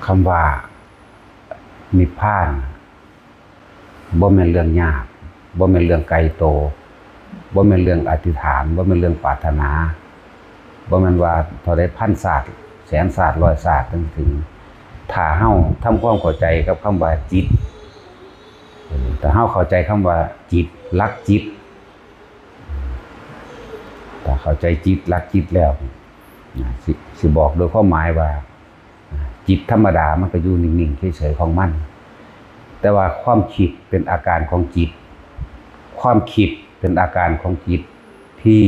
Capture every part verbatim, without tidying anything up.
คำว่านิพพานบ่แม่นเรื่องยาก บ่แม่นเรื่องไกลโต บ่แม่นเรื่องอธิษฐาน บ่แม่นเรื่องปรารถนา บ่แม่นว่าเท่าใดพันชาติ แสนชาติ ร้อยชาติ ถึง ถ้าเฮาทำความเข้าใจกับคำว่าจิต เออ ถ้าเฮาเข้าใจคำว่าจิต หลักจิต ถ้าเข้าใจจิต หลักจิตแล้ว นะ สิ สิบอกโดยความหมายว่า จิตธรรมดามันก็อยู่นิ่งๆเฉยๆของมัน แต่ว่าความคิดเป็นอาการของจิต ความคิดเป็นอาการของจิตที่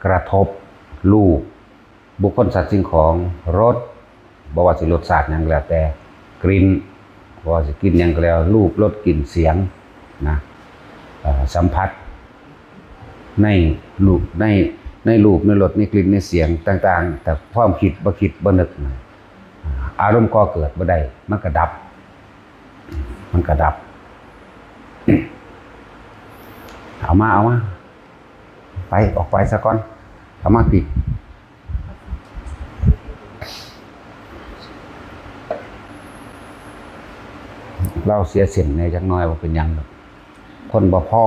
กระทบรูป บุคคล สัตว์ สิ่งของ รส บ่ว่าสิรสชาติหยังก็แล้วแต่ กลิ่น บ่ว่าสิกลิ่นหยังก็แล้ว รูป รส กลิ่น เสียง นะ เอ่อ สัมผัส ในรูป ใน ในรูป ในรส ในกลิ่น ในเสียงต่างๆ แต่ความคิดบ่คิดบ่นึกนะ อารมณ์ก่อเกิดบ่ได้ มันก็ดับ มันก็ดับ เอามา เอามา ไป ออกไปซะก่อน เอามาพี้ ลาวเสียเส้นแหน่จักหน่อย บ่เป็นหยังดอก คนบ่พอ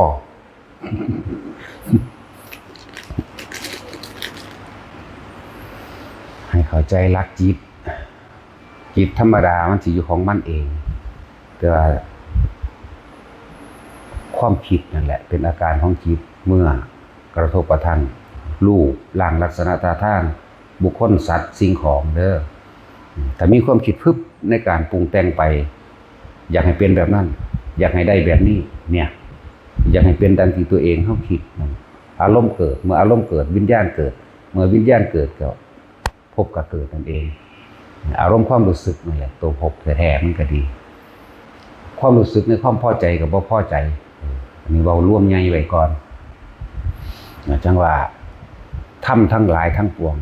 ให้เข้าใจหลักจิต จิตธรรมดามันสิอยู่ของมันเอง แต่ว่าความคิดนั่นแหละเป็นอาการของจิต เมื่อกระทบกระทั่งรูปร่างลักษณะท่าทาง บุคคล สัตว์ สิ่งของเด้อ ถ้ามีความคิดพึบในการปรุงแต่งไป อยากให้เป็นแบบนั้น อยากให้ได้แบบนี้ เนี่ย อยากให้เป็นดังที่ตัวเองเขาคิดนั่น อารมณ์เกิด เมื่ออารมณ์เกิด วิญญาณเกิด เมื่อวิญญาณเกิดก็ภพก็เกิดนั่นเอง อารมณ์ความรู้สึกนั่นแหละตัวภพแท้ๆมันก็ดี ความรู้สึกในความพอใจกับบ่พอใจ เออ อันนี้เว้ารวมใหญ่ไว้ก่อน นะ จั่งว่าธรรมทั้งหลายทั้งปวง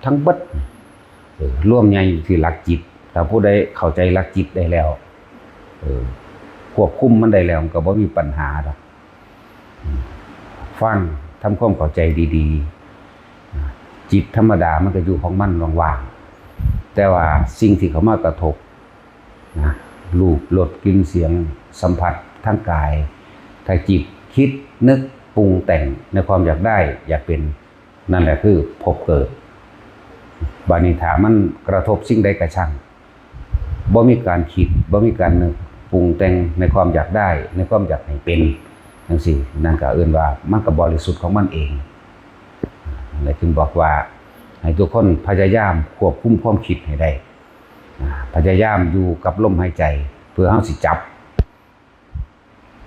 ทั้งเบิด เออ รวมใหญ่อยู่ที่หลักจิต ถ้าผู้ใดเข้าใจหลักจิตได้แล้ว เออ ควบคุมมันได้แล้ว มันก็บ่มีปัญหาดอก ฟัง ทำความเข้าใจดีๆ จิตธรรมดามันก็อยู่ของมันว่างๆ แต่ว่าสิ่งที่เข้ามากระทบ นะ รูป รส กลิ่น เสียง สัมผัสทางกาย ถ้าจิตคิดนึกปรุงแต่งในความอยากได้ อยากเป็น นั่นแหละคือภพเกิด บาดนี้ถ้ามันกระทบสิ่งใดก็ช่าง บ่มีการคิด บ่มีการนึกปรุงแต่งในความอยากได้ ในความอยากให้เป็นจั่งซี้ นั่นก็เอิ้นว่ามันก็บริสุทธิ์ของมันเอง และจึงบอกว่าให้ทุกคนพยายามควบคุมความคิดให้ได้ อ่า พยายามอยู่กับลมหายใจ เพื่อเฮาสิจับ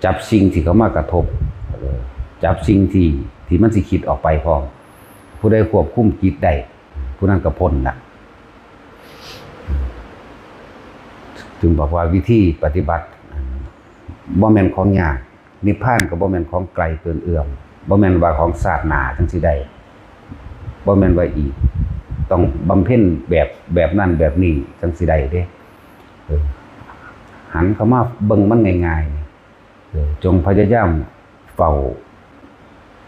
จับสิ่งที่เข้ามากระทบ เออ จับสิ่งที่ ที่มันสิคิดออกไปพร้อม ผู้ใดควบคุมจิตได้ ผู้นั้นก็พ้นละ จึงบอกว่าวิธีปฏิบัติ บ่แม่นของยาก นิพพานก็บ่แม่นของไกลเกินเอื้อม บ่แม่นว่าของชาติหน้าจั่งสิได้ บ่แม่นว่าอีก ต้องบำเพ็ญแบบ แบบนั้นแบบนี้จั่งสิได้เด้ เออ หันเข้ามาเบิ่งมันง่ายๆ เออ จงพยายามเฝ้า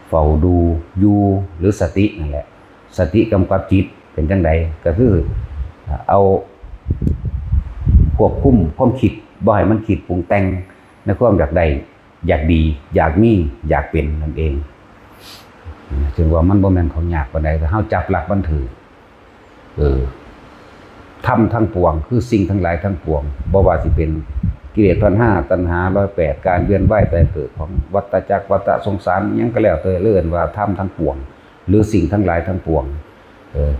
เฝ้าดูอยู่ หรือสตินั่นแหละ สติกำกับจิตเป็นจั่งใด ก็คือเอาควบคุมความคิด บ่ให้มันคิดปรุงแต่งในความอยากได้ อยากดี อยากมี อยากเป็นนั่นเอง จึงว่ามันบ่แม่นของยากปานใด ถ้าเฮาจับหลักมันถืก เออ ธรรมทั้งปวง คือสิ่งทั้งหลายทั้งปวง บ่ว่าสิเป็นกิเลสพันห้า ตัณหาร้อยแปด การเวียนว่ายตายเกิดของวัฏจักร วัฏสงสาร อิหยังก็แล้วแต่ เอิ้นว่าธรรมทั้งปวง หรือสิ่งทั้งหลายทั้งปวง เออ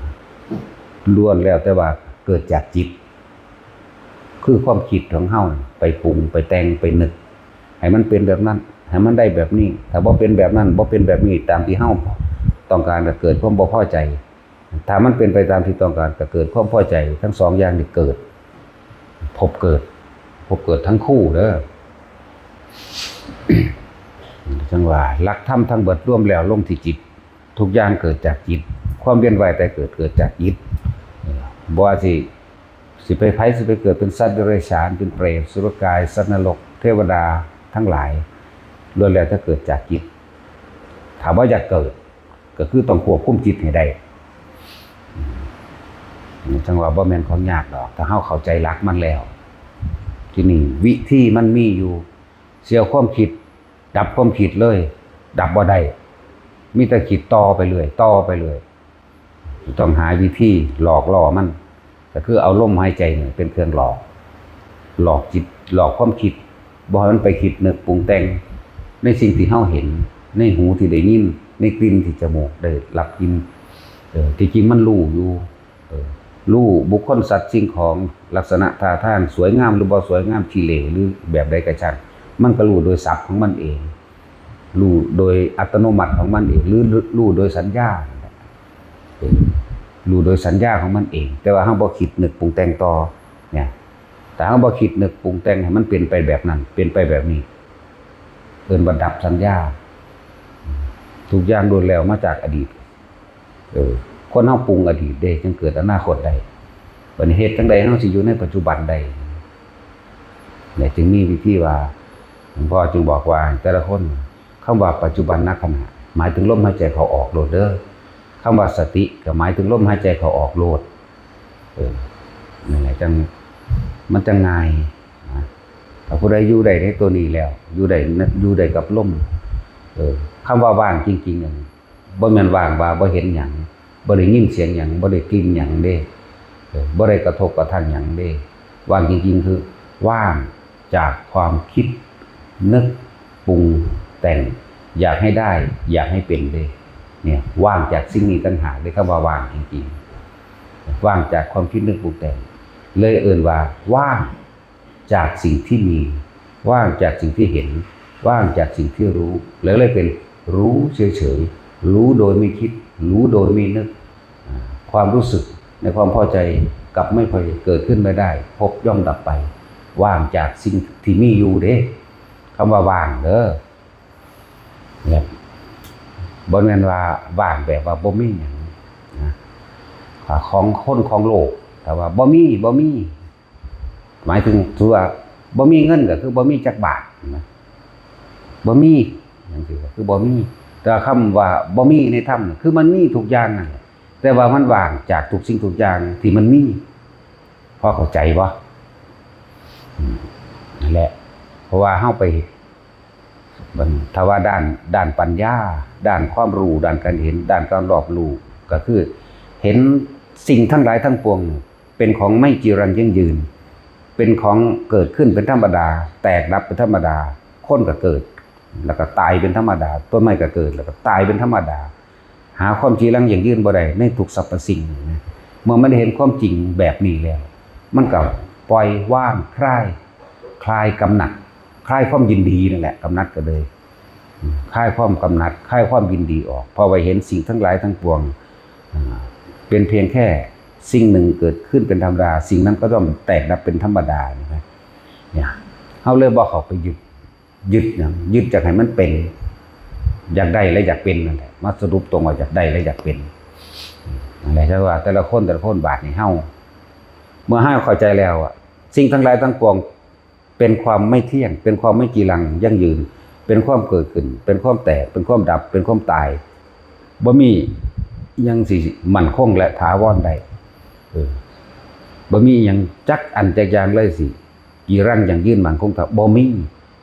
ล้วนแล้วแต่ว่าเกิดจากจิต คือความคิดของเฮาไปปรุง ไปแต่ง ไปนึก ให้มันเป็นแบบนั้น ให้มันได้แบบนี้ ถ้าบ่เป็นแบบนั้น บ่เป็นแบบนี้ ตามที่เฮาต้องการ ก็เกิดความบ่พอใจ ถ้ามันเป็นไปตามที่ต้องการ ก็เกิดความพอใจ ทั้งสองอย่างนี่เกิด ภพเกิด ภพเกิดทั้งคู่เด้อ จั่งว่าหลักธรรมทั้งเบิดรวมแล้วลงที่จิต ทุกอย่างเกิดจากจิต ความเวียนว่ายตายเกิดเกิดจากจิต เออ บ่ว่าสิ สิไปไผ สิไปเกิดเป็นสัตว์เดรัจฉาน เป็นเปรต สุรกาย สัตว์นรก เทวดาทั้งหลาย ล้วนแล้วแต่เกิดจากจิต ถ้าบ่อยากเกิด ก็คือต้องควบคุมจิตให้ได้ จั่งว่าบ่แม่นของยากดอก ถ้าเฮาเข้าใจหลักมันแล้ว ทีนี้วิธีมันมีอยู่ เสียความคิด ดับความคิดเลย ดับบ่ได้ มีแต่คิดต่อไปเรื่อย ต่อไปเรื่อย ต้องหาวิธีหลอกล่อมัน ก็คือเอาลมหายใจนี่เป็นเครื่องหลอก หลอกจิต หลอกความคิด บ่ให้มันไปคิดนึกปรุงแต่ง ในสิ่งที่เฮาเห็น ในหูที่ได้ยิน ในกลิ่นที่จมูกได้รับกลิ่น เออ ที่จริงมันรู้อยู่ เออ รู้บุคคลสัตว์สิ่งของ ลักษณะท่าทางสวยงามหรือบ่สวยงาม ขี้เหร่หรือแบบใดก็ช่าง มันก็รู้โดยศัพท์ของมันเอง รู้โดยอัตโนมัติของมันเอง หรือรู้โดยสัญญา เออ รู้โดยสัญญาของมันเอง แต่ว่าเฮาบ่คิดนึกปรุงแต่งต่อ เนี่ย ถ้าเฮาบ่คิดนึกปรุงแต่งให้มันเป็นไปแบบนั้น เป็นไปแบบนี้ เอิ้นว่าดับสัญญา ทุกอย่างล้วนแล้วมาจากอดีต เออ คนเฮาปรุงอดีตเด้ จึงเกิดอนาคตได้ บัดนี้เฮ็ดจั่งใดเฮาสิอยู่ในปัจจุบันได้ เนี่ย จึงมีวิธีว่า หลวงพ่อจึงบอกว่าแต่ละคน คำว่าปัจจุบันนขณะ หมายถึงลมหายใจเข้าออกโลดเด้อ คำว่าสติก็หมายถึงลมหายใจเข้าออกโลด เออ นั่นแหละจั่ง มันจั่งง่ายนะ ถ้าผู้ใดอยู่ได้ในตัวนี้แล้ว อยู่ได้ อยู่ได้กับลม เออ คำว่าว่างจริงๆ นั่น บ่แม่นว่างว่าบ่เห็นหยัง บ่ได้ยินเสียงหยัง บ่ได้กลิ่นหยังเด้ เออ บ่ได้กระทบกระทั่งหยังเด้ ว่างจริงๆ คือว่างจากความคิดนึกปรุงแต่ง อยากให้ได้ อยากให้เป็นเด้ เนี่ย ว่างจากสิ่งนี้ต่างหากเด้ คำว่าว่างจริงๆ ว่างจากความคิดนึกปรุงแต่ง เลยเอิ้นว่าว่างจากสิ่งที่มี ว่างจากสิ่งที่เห็น ว่างจากสิ่งที่รู้ แล้วเลยเป็นรู้เฉยๆ รู้โดยไม่คิด รู้โดยไม่นึก อ่า ความรู้สึกในความพอใจกับไม่พอใจเกิดขึ้นไม่ได้ พบย่อมดับไป ว่างจากสิ่งที่มีอยู่เด้ คำว่าว่างเด้อ เนี่ย บ่แม่นว่าว่างแบบว่าบ่มีหยังนะ อ่า ของคนของโลก ถ้าว่าบ่มี บ่มี หมายถึง ถือว่าบ่มีเงินก็คือบ่มีจักบาทนะ บ่มี จั่งซี้ก็คือบ่มี แต่ว่าคำว่าบ่มีในธรรมน่ะ คือมันมีทุกอย่างนั่นแหละ แต่ว่ามันว่างจากทุกสิ่งทุกอย่างที่มันมี พอเข้าใจบ่ อืม นั่นแหละ เพราะว่าเฮาไป บัดนี้ถ้าว่าด้าน ด้านปัญญา ด้านความรู้ ด้านการเห็น ด้านการรอบรู้ ก็คือเห็นสิ่งทั้งหลายทั้งปวงนี่เป็นของไม่จีรังยั่งยืน เป็นของเกิดขึ้นเป็นธรรมดา แตกดับเป็นธรรมดา คนก็เกิด แล้วก็ตายเป็นธรรมดา ต้นไม้ก็เกิด แล้วก็ตายเป็นธรรมดา หาความจีรังยั่งยืนบ่ได้ในทุกสรรพสิ่งนะ เมื่อมันเห็นความจริงแบบนี้แล้ว มันก็ปล่อยวาง คลาย คลายกำหนัด คลายความยินดีนั่นแหละ กำหนัดก็เลย อืม คลายความกำหนัด คลายความยินดีออก เพราะว่าเห็นสิ่งทั้งหลายทั้งปวง อ่า เป็นเพียงแค่สิ่งหนึ่งเกิดขึ้นเป็นธรรมดา สิ่งนั้นก็ย่อมแตกดับเป็นธรรมดา เห็นไหม เนี่ย เฮาเลยบ่เข้าไปยึด ยึดหยัง ยึดอยากให้มันเป็น อยากได้และอยากเป็นนั่นแหละ มาสรุปตรงว่าอยากได้และอยากเป็น นั่นแหละ แต่ว่าแต่ละคน แต่ละคน บาดนี้เฮา เมื่อเฮาเข้าใจแล้วอะ สิ่งทั้งหลายทั้งปวงเป็นความไม่เที่ยง เป็นความไม่จีรังยั่งยืน เป็นความเกิดขึ้น เป็นความแตก เป็นความดับ เป็นความตาย บ่มีหยังสิมั่นคงและถาวรได้ เออ บ่มีหยังจักอันจักอย่างเลยสิจีรังยั่งยืนมั่นคงถาวร บ่มี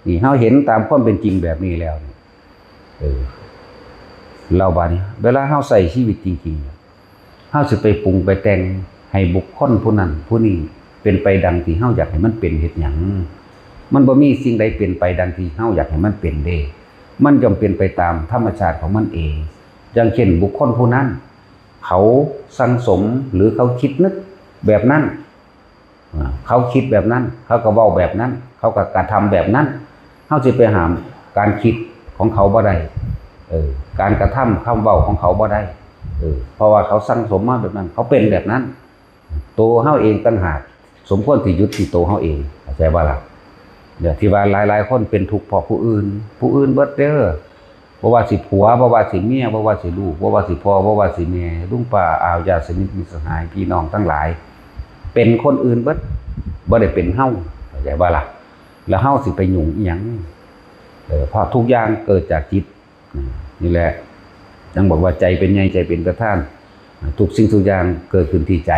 นี่เฮาเห็นตามความเป็นจริงแบบนี้แล้วนี่ เออ แล้วบาดนี้ เวลาเฮาใช้ชีวิตจริงๆ เฮาสิไปปรุงไปแต่งให้บุคคลผู้นั้นผู้นี้เป็นไปดังที่เฮาอยากให้มันเป็นเฮ็ดหยัง มันบ่มีสิ่งใดเป็นไปดังที่เฮาอยากให้มันเป็นเด้ มันย่อมเป็นไปตามธรรมชาติของมันเอง อย่างเช่นบุคคลผู้นั้น เขาสั่งสมหรือเขาคิดนึกแบบนั้น อ่า เขาคิดแบบนั้น เขาก็เว้าแบบนั้น เขาก็กระทำแบบนั้น เฮาสิไปห้ามการคิดของเขาบ่ได้ เออ การกระทำคำเว้าของเขาบ่ได้ เออ เพราะว่าเขาสั่งสมมาแบบนั้น เขาเป็นแบบนั้น ตัวเฮาเองต่างหาก สมควรที่หยุดที่ตัวเฮาเอง เข้าใจบ่ล่ะ เนี่ย ที่ว่าหลายๆคนเป็นทุกข์เพราะผู้อื่น ผู้อื่นเบิดเด้อ บ่ว่าสิผัว บ่ว่าสิเมีย บ่ว่าสิลูก บ่ว่าสิพ่อ บ่ว่าสิแม่ ลุงป้า อา ญาติสนิท มิตรสหาย พี่น้องทั้งหลาย เป็นคนอื่นเบิด บ่ได้เป็นเฮา เข้าใจบ่ล่ะ แล้วเฮาสิไปยุ่งอิหยัง เออ เพราะทุกอย่างเกิดจากจิต อืม นี่แหละ จั่งบอกว่าใจเป็นใหญ่ ใจเป็นประธาน ทุกสิ่งทุกอย่างเกิดขึ้นที่ใจ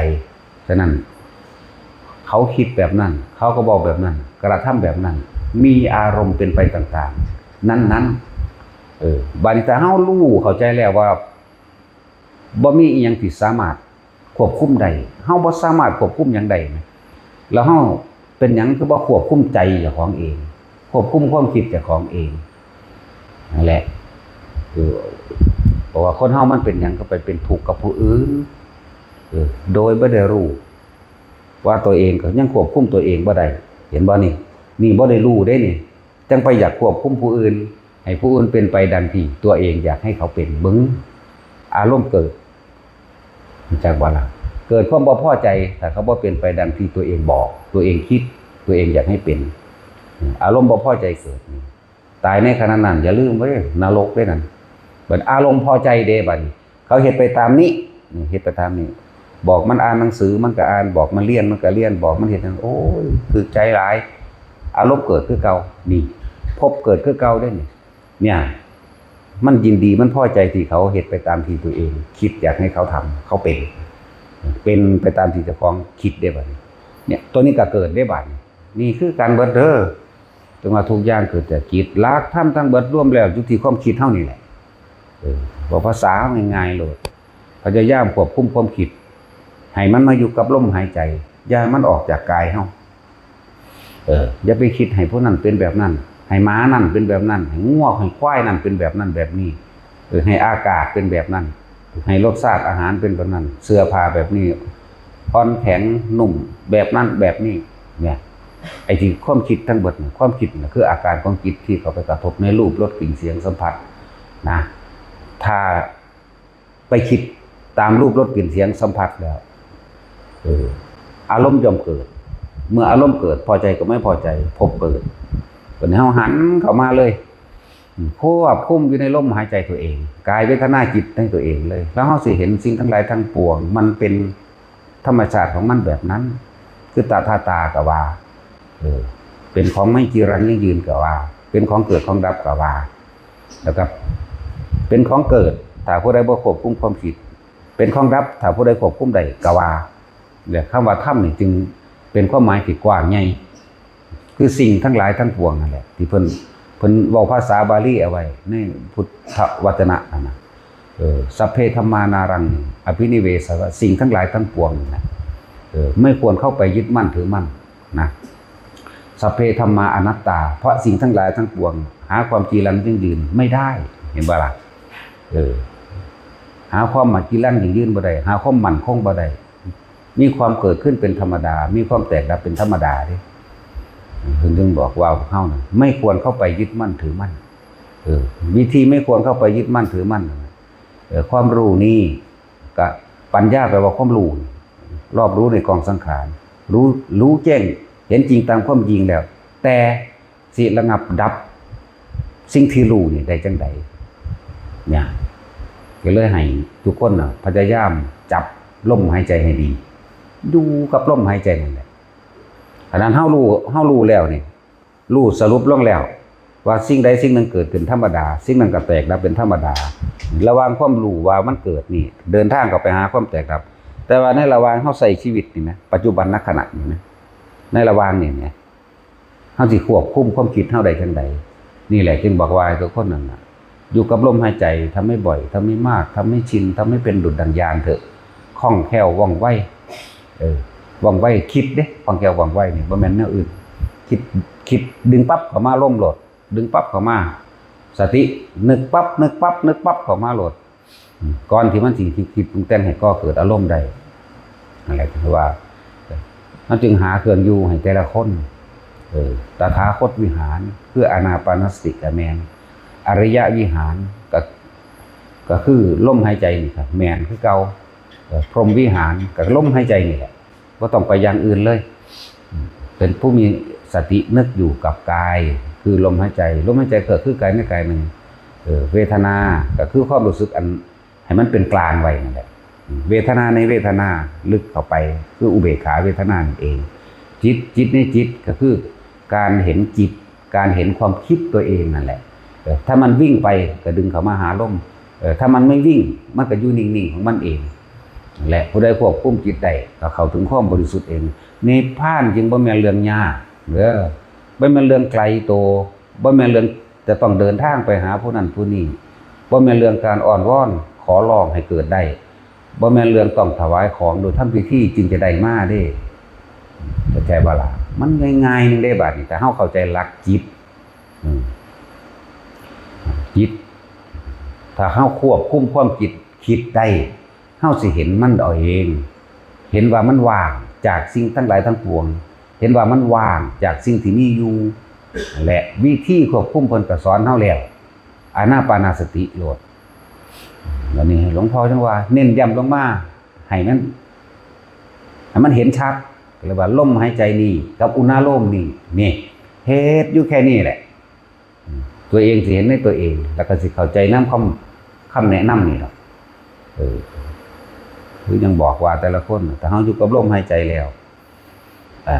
ฉะนั้น เขาคิดแบบนั้น เขาก็บอกแบบนั้น กระทำแบบนั้น มีอารมณ์เป็นไปต่างๆ นั้นๆ เออ บาดนี้ถ้าเฮารู้เข้าใจแล้วว่า บ่มีอีหยังที่สามารถควบคุมได้ เฮาบ่สามารถควบคุมหยังได้นะ แล้วเฮาเป็นหยังคือบ่ควบคุมใจเจ้าของเอง ควบคุมความคิดเจ้าของเอง นั่นแหละ คือ เพราะว่าคนเฮามันเป็นหยังก็ไปเป็นทุกข์กับผู้อื่น เออ โดยบ่ได้รู้ ว่าตัวเองก็ยังควบคุมตัวเองบ่ได้ เห็นบ่นี่ นี่บ่ได้รู้เด้นี่ จั่งไปอยากควบคุมผู้อื่น ให้ผู้อื่นเป็นไปดังที่ตัวเองอยากให้เขาเป็น เบิ่ง อารมณ์เกิด รู้จักบ่ล่ะ เกิดความบ่พอใจ ถ้าเขาบ่เป็นไปดังที่ตัวเองบอก ตัวเองคิด ตัวเองอยากให้เป็น อารมณ์บ่พอใจเกิดนี่ ตายในขณะนั้น อย่าลืมเด้อ นรกเด้นั่น บัดอารมณ์พอใจเด้บัดนี้ เขาเฮ็ดไปตามนี้ นี่ เฮ็ดไปตามนี้ บอกมันอ่านหนังสือ มันก็อ่าน บอกมันเรียน มันก็เรียน บอกมันเฮ็ดหยัง โอ้ย ถูกใจหลาย อารมณ์เกิดคือเก่า นี่ ภพเกิดคือเก่าเด้นี่ เนี่ย มันยินดี มันพอใจที่เขาเฮ็ดไปตามที่ตัวเองคิดอยากให้เขาทำ เขาเป็น เป็นไปตามที่เจ้าของคิดเด้บัดนี้ เนี่ย ตัวนี้ก็เกิดเด้บัดนี้ นี่คือการเบิดเด้อ จั่งว่าทุกอย่างเกิดจากจิต หลักธรรมทั้งเบิดรวมแล้วอยู่ที่ความคิดเฮานี่แหละ เออ เว้าภาษาง่ายๆโลด พยายามควบคุมความคิด ให้มันมาอยู่กับลมหายใจ อย่าให้มันออกจากกายเฮา เออ อย่าไปคิดให้ผู้นั้นเป็นแบบนั้น ให้หมานั่นเป็นแบบนั้น ให้งัวให้ควายนั่นเป็นแบบนั้นแบบนี้ เออ ให้อากาศเป็นแบบนั้น ให้รสชาติอาหารเป็นแบบนั้น เสื้อผ้าแบบนี้ อ่อนแข็งนุ่มแบบนั้นแบบนี้ เนี่ย ไอ้ที่ความคิดทั้งเบิดเนี่ย ความคิดน่ะคืออาการของจิตที่เข้าไปกระทบในรูป รส กลิ่น เสียง สัมผัส นะ ถ้าไปคิดตามรูป รส กลิ่น เสียง สัมผัสแล้ว เออ อารมณ์ย่อมเกิด เมื่ออารมณ์เกิด พอใจกับไม่พอใจ ภพเกิด บัดนี้เฮาหันเข้ามาเลย ควบคุมอยู่ในลมหายใจตัวเอง กาย เวทนา จิตในตัวเองเลย แล้วเฮาสิเห็นสิ่งทั้งหลายทั้งปวง มันเป็นธรรมชาติของมันแบบนั้น คือตถาตาก็ว่า เออ เป็นของไม่จีรังยั่งยืนก็ว่า เป็นของเกิดของดับก็ว่า แล้วก็เป็นของเกิด ถ้าผู้ใดบ่ควบคุมความคิด เป็นของดับ ถ้าผู้ใดควบคุมได้ก็ว่า และคำว่าธรรมนี่จึงเป็นความหมายที่กว้างใหญ่ คือสิ่งทั้งหลายทั้งปวงนั่นแหละ ที่เพิ่น เพิ่นเว้าภาษาบาลีเอาไว้ในพุทธวจนะนั่นนะ เออ สัพเพธัมมานารัง อภินิเวสวะ สิ่งทั้งหลายทั้งปวงนั่นแหละ เออ ไม่ควรเข้าไปยึดมั่นถือมั่นนะ สัพเพธัมมาอนัตตา เพราะสิ่งทั้งหลายทั้งปวง หาความจีรังยั่งยืนไม่ได้ เห็นบ่ล่ะ เออ หาความมาจีรังยั่งยืนบ่ได้ หาความมั่นคงบ่ได้ มีความเกิดขึ้นเป็นธรรมดา มีความแตกดับเป็นธรรมดาเด้ เพิ่นจึงบอกว่าพวกเฮานะ ไม่ควรเข้าไปยึดมั่นถือมั่น เออ วิธีไม่ควรเข้าไปยึดมั่นถือมั่นนะ เออ ความรู้นี่ ก็ปัญญาแปลว่าความรู้ รอบรู้ในกองสังขาร รู้ รู้แจ้ง เห็นจริงตามความจริงแล้ว แต่สิระงับดับสิ่งที่รู้นี่ได้จั่งใด เนี่ย ก็เลยให้ทุกคนน่ะ พยายามจับลมหายใจให้ดี อยู่กับลมหายใจนั่นแหละ อันนั้นเฮารู้ เฮารู้แล้วนี่ รู้สรุปลงแล้ว ว่าสิ่งใดสิ่งหนึ่งเกิดขึ้นธรรมดา สิ่งนั้นก็แตกดับเป็นธรรมดา ระหว่างความรู้ว่ามันเกิดนี่ เดินทางก็ไปหาความแตกดับ แต่ว่าในระหว่างเฮาใช้ชีวิตนี่นะ ปัจจุบันณขณะนี่นะ ในระหว่างนี่นะ เฮาสิควบคุมความคิดเฮาได้จั่งใด นี่แหละจึงบอกว่าให้ทุกคนนั่นน่ะ อยู่กับลมหายใจ ทำให้บ่อย ทำให้มาก ทำให้ชิน ทำให้เป็นดุจดั่งยานเถอะ คล่องแคล่วว่องไว เออ ว่องไวคิดเด้ คล่องแคล่วว่องไวนี่ บ่แม่นแนวอื่น คิด คิด ดึงปั๊บเข้ามาลมโลด ดึงปั๊บเข้ามา สติ นึกปั๊บ นึกปั๊บ นึกปั๊บเข้ามาโลด อืม ก่อนที่มันสิคิด คิดปรุงแต่งให้ก่อเกิดอารมณ์ได้ นั่นแหละคือว่า มันจึงหาเครื่องอยู่ให้แต่ละคน เออ ตถาคตวิหาร คืออานาปานสติก็แม่น อริยวิหารก็ ก็คือลมหายใจนี่ครับ แม่นคือเก่า เออ พรหมวิหารก็ลมหายใจนี่แหละ บ่ต้องไปอย่างอื่นเลย เป็นผู้มีสตินึกอยู่กับกาย คือลมหายใจ ลมหายใจก็คือกายในกายหนึ่ง เออ เวทนาก็คือความรู้สึกอันให้มันเป็นกลางไว้นั่นแหละ เวทนาในเวทนาลึกเข้าไป คืออุเบกขาเวทนานั่นเอง จิต จิตในจิตก็คือการเห็นจิต การเห็นความคิดตัวเองนั่นแหละ เออ ถ้ามันวิ่งไปก็ดึงเข้ามาหาลม เออ ถ้ามันไม่วิ่ง มันก็อยู่นิ่งๆของมันเอง และผู้ใดควบคุมจิตได้ก็เข้าถึงความบริสุทธิ์เอง นิพพานจึงบ่แม่นเรื่องยากเด้อ บ่แม่นเรื่องไกลตัว บ่แม่นเรื่องจะต้องเดินทางไปหาผู้นั้นผู้นี้ บ่แม่นเรื่องการอ้อนวอนขอร้องให้เกิดได้ บ่แม่นเรื่องต้องถวายของโดยทำพิธีจึงจะได้มาเด้ เข้าใจบ่ล่ะ มันง่ายๆนึงเด้ บาดนี้ ถ้าเฮาเข้าใจหลักจิต อืม จิต ถ้าเฮาควบคุมความคิด คิดได้ เฮาสิเห็นมันเอาเอง เห็นว่ามันว่างจากสิ่งทั้งหลายทั้งปวง เห็นว่ามันว่างจากสิ่งที่มีอยู่ และวิธีควบคุมเพิ่นก็สอนเฮาแล้ว อานาปานสติโลด แล้วนี่หลวงพ่อจังว่าเน้นย้ำลงมา ให้มัน ให้มันเห็นชัด เรียกว่าลมหายใจนี่กับอุณาโลมนี่ นี่ เฮ็ดอยู่แค่นี้แหละ ตัวเองสิเห็นในตัวเอง แล้วก็สิเข้าใจนำคำ คำแนะนำนี่หรอก เออ คือยังบอกว่าแต่ละคน ถ้าเฮาอยู่กับลมหายใจแล้ว อ่า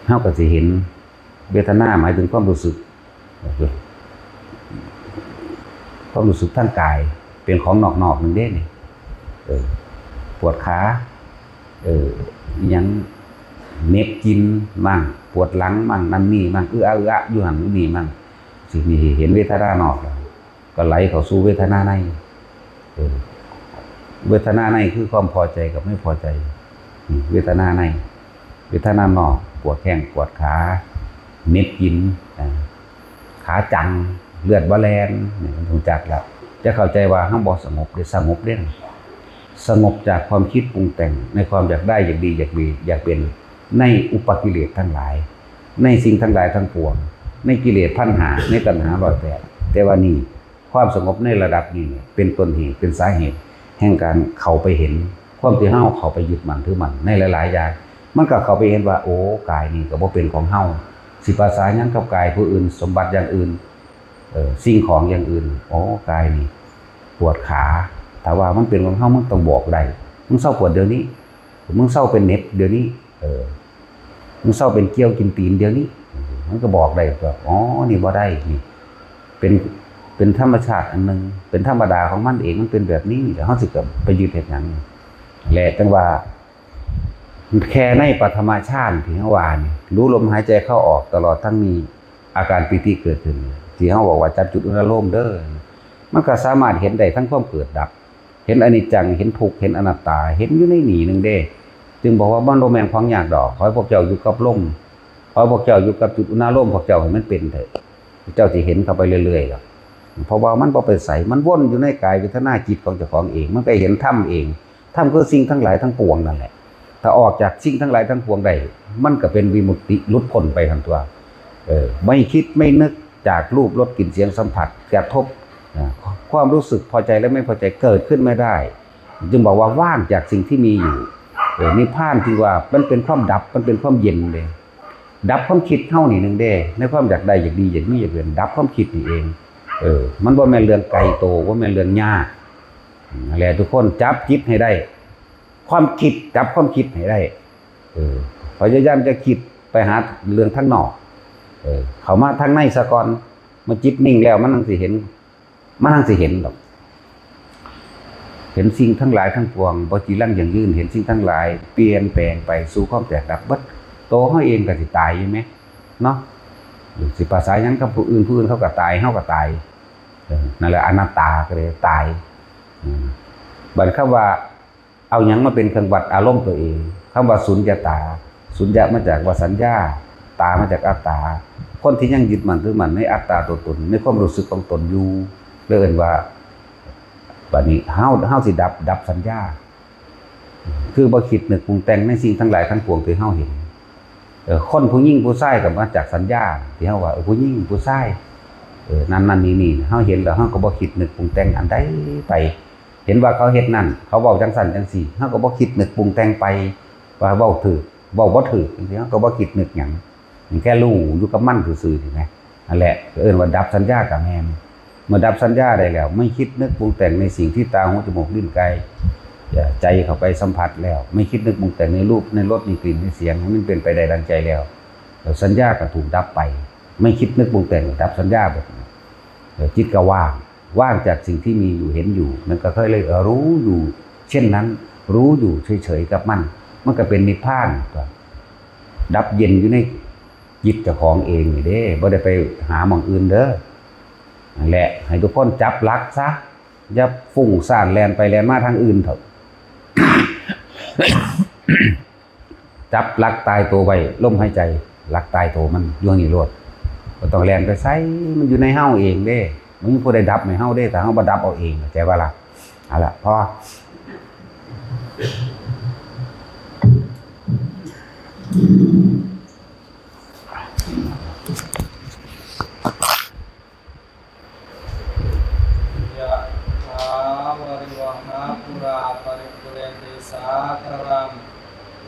เฮาก็สิเห็นเวทนา หมายถึงความรู้สึก ความรู้สึกทางกาย เป็นของนอกๆนึงเด้นี่ เออ ปวดขา เออ อิหยัง เหน็บกินมั่ง ปวดหลังมั่ง นั่นนี่มั่ง เอื้ออะเอื้ออะอยู่หั่นอยู่นี่มั่ง สิมีเห็นเวทนานอกแล้ว ก็ไหลเข้าสู่เวทนาใน เออ เวทนาในคือความพอใจกับไม่พอใจ นี่เวทนาใน เวทนานอก ปวดแข้งปวดขา เหน็บกิน อ่า ขาจัง เลือดบ่แล่น นี่มันรู้จักแล้ว จะเข้าใจว่าเฮาบ่สงบเด้ สงบเด้ สงบจากความคิดปรุงแต่ง ในความอยากได้ อยากดี อยากมี อยากเป็น ในอุปกิเลสทั้งหลาย ในสิ่งทั้งหลายทั้งปวง ในกิเลสพันห้า ในตัณหาร้อยแปด แต่ว่านี่ ความสงบในระดับนี้เนี่ย เป็นต้นเหตุ เป็นสาเหตุ แห่งการเข้าไปเห็น ความที่เฮาเข้าไปยึดมั่นถือมั่นในหลายๆอย่าง มันก็เข้าไปเห็นว่า โอ้ กายนี่ก็บ่เป็นของเฮา สิภาษาหยังกับกายผู้อื่น สมบัติอย่างอื่น เอ่อ สิ่งของอย่างอื่น โอ้ กายนี่ปวดขา ถ้าว่ามันเป็นของเฮา มันต้องบอกได้ มึงเซาปวดเดี๋ยวนี้ มึงเซาเป็นเหน็บเดี๋ยวนี้ เออ มึงเซาเป็นเกลียวกินตีนเดี๋ยวนี้ มันก็บอกได้ว่า อ๋อ นี่บ่ได้ นี่ เป็น เป็นธรรมชาติอันหนึ่ง เป็นธรรมดาของมันเอง มันเป็นแบบนี้ แล้วเฮาสิก็ไปยึดเฮ็ดหยัง และจังว่า แค่ในปฐมฌานที่เฮาว่านี่ รู้ลมหายใจเข้าออกตลอดทั้งมีอาการปีติเกิดขึ้น ที่เฮาบอกว่าจับจุดอุณาโลมเด้อ มันก็สามารถเห็นได้ทั้งความเกิดดับ เห็นอนิจจัง เห็นทุกข์ เห็นอนัตตา เห็นอยู่ในนี่หนึ่งเด้ จึงบอกว่ามันบ่แม่นของยากดอก ขอให้พวกเจ้าอยู่กับลม ขอให้พวกเจ้าอยู่กับจุดอุณาโลม พวกเจ้าให้มันเป็นเถอะ เจ้าสิเห็นเข้าไปเรื่อยๆดอก เพราะว่ามันบ่ไปไส มันวนอยู่ในกายเวทนาจิตของเจ้าของเอง มันก็เห็นธรรมเอง ธรรมคือสิ่งทั้งหลายทั้งปวงนั่นแหละ ถ้าออกจากสิ่งทั้งหลายทั้งปวงได้ มันก็เป็นวิมุตติหลุดพ้นไปทันตัว เออ ไม่คิดไม่นึกจากรูปรสกลิ่นเสียงสัมผัสกระทบ อ่า ความรู้สึกพอใจและไม่พอใจเกิดขึ้นไม่ได้ จึงบอกว่าว่างจากสิ่งที่มีอยู่ เออ นิพพานที่ว่ามันเป็นความดับ มันเป็นความเย็นเลย ดับความคิดเฮานี่หนึ่งเด้ ในความอยากได้อยากดีอยากมีอยากเป็น ดับความคิดนี่เอง เออ มันบ่แม่นเรื่องไกลโต บ่แม่นเรื่องยาก นั่นแหละ ทุกคนจับจิตให้ได้ ความคิด จับความคิดให้ได้ เออ พยายามจะคิดไปหาเรื่องทางนอก เออ เข้ามาทางในซะก่อน เมื่อจิตนิ่งแล้วมันจั่งสิเห็น มันจั่งสิเห็นดอก เห็นสิ่งทั้งหลายทั้งปวง บ่จีรังยั่งยืน เห็นสิ่งทั้งหลายเปลี่ยนแปลงไปสู่ความแตกดับเบิด โตเฮาเองก็สิตายอยู่แหม เนาะ สิภาษาหยังกับผู้อื่น ผู้อื่นเขาก็ตาย เฮาก็ตาย เออ นั่นแหละ อนัตตาก็เลยตาย อืม บัดคำว่า เอาหยังมาเป็นเครื่องวัดอารมณ์ตัวเอง คำว่าสุญญตา สุญญะมาจากว่าสัญญา ตามาจากอัตตา คนที่ยังยึดมั่นถือมั่นในอัตตาตัวตน ในความรู้สึกของตนอยู่ เลยเอิ้นว่า บัดนี้เฮา เฮาสิดับ ดับสัญญา คือบ่คิดนึกปรุงแต่งในสิ่งทั้งหลายทั้งปวงที่เฮาเห็น เออ คนผู้หญิงผู้ชายก็มาจากสัญญา ที่เฮาว่า เออ ผู้หญิงผู้ชาย เออ นั่นนั่นนี่นี่ เฮาเห็นแล้วเฮาก็บ่คิดนึกปรุงแต่งอันใดไป เห็นว่าเขาเฮ็ดนั่น เขาเว้าจั่งซั้นจั่งซี้ เฮาก็บ่คิดนึกปรุงแต่งไป ว่าเว้าถูก เว้าบ่ถูกจั่งซี้ เฮาก็บ่คิดนึกหยัง แค่รู้อยู่กับมันซื่อๆนี่นะ นั่นแหละ เอิ้นว่าดับสัญญาก็แม่น เมื่อดับสัญญาได้แล้ว ไม่คิดนึกปรุงแต่งในสิ่งที่ตา หู จมูก ลิ้น กาย ใจเข้าไปสัมผัสแล้ว ไม่คิดนึกปรุงแต่งในรูป ในรส ในกลิ่น ในเสียง ให้มันเป็นไปได้ดังใจแล้ว แล้วสัญญาก็ถูกดับไป ไม่คิดนึกปรุงแต่ง ดับสัญญาเบิด เออ จิตก็ว่าง ว่างจากสิ่งที่มีอยู่เห็นอยู่ มันก็เคยเลยรู้อยู่ เช่นนั้น รู้อยู่เฉยๆกับมัน มันก็เป็นนิพพานตัว ดับเย็นอยู่ในจิตเจ้าของเองนี่เด้ บ่ได้ไปหาหม่องอื่นเด้อ นั่นแหละ ให้ทุกคนจับหลักซะ อย่าฟุ้งซ่านแล่นไปแล่นมาทางอื่นเถอะ จับหลักตายตัวไว้ ลมหายใจ หลักตายตัวมันอยู่นี่โลด บ่ต้องแล่นไปไส มันอยู่ในเฮาเองเด้ มันมีผู้ใดดับให้เฮาเด้ ถ้าเฮาบ่ดับเอาเอง เข้าใจบ่ล่ะ เอาละ พอ ยะถาวาริวหาปูราปริปูเรนติสาคารัง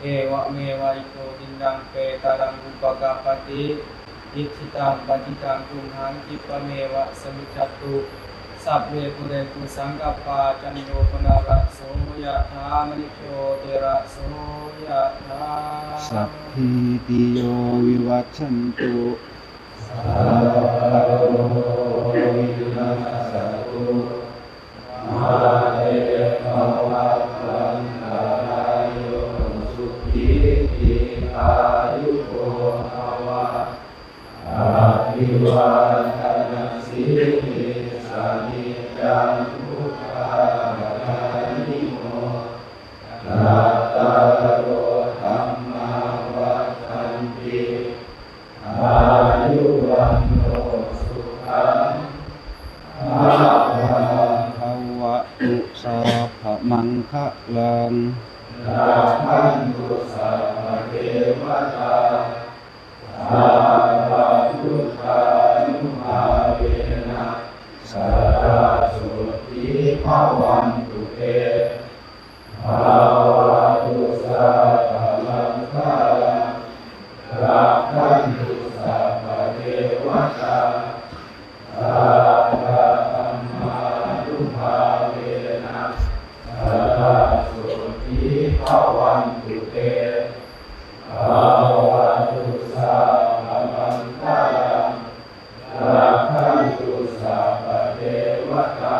เอวะเมวะอิโตทินังเปตานังอุปกาปติ อิจิตังปัจิตังตุมหังคิปะเมวะสมิจจตุ สัพเพปูเรนตุสังกปปาจันโทปนารโสยะถามณิโชติระโสยะถา สัพพีติโยวิวัชชันตุ สัพพะโรโควินัสสะตุ มาเตภวัตวันตรายโย สุขีทีฆายุโกภวะ อภิวาทนสีลิสสะนิจจังวุฒาปจายิโน จัตตาโรธัมมาวัฒนติ อายุวัณโนสุขังพลัง ภะวะตุ สัพพะมังคะลัง รักขันตุสัพพะเทวะตา สัพพะพุทธานุภาเวนะ สะดาโสติภะวันตุเต ภะวะตุสัพพะมังคะลัง รักขันตุสัพพะเทวะตา สัพพะธัมมานุภาเวนะ สะดาโสติภะวันตุเต ภะวะตุสัพพะมังคะลัง รักขันตุสัพพะเทวะตา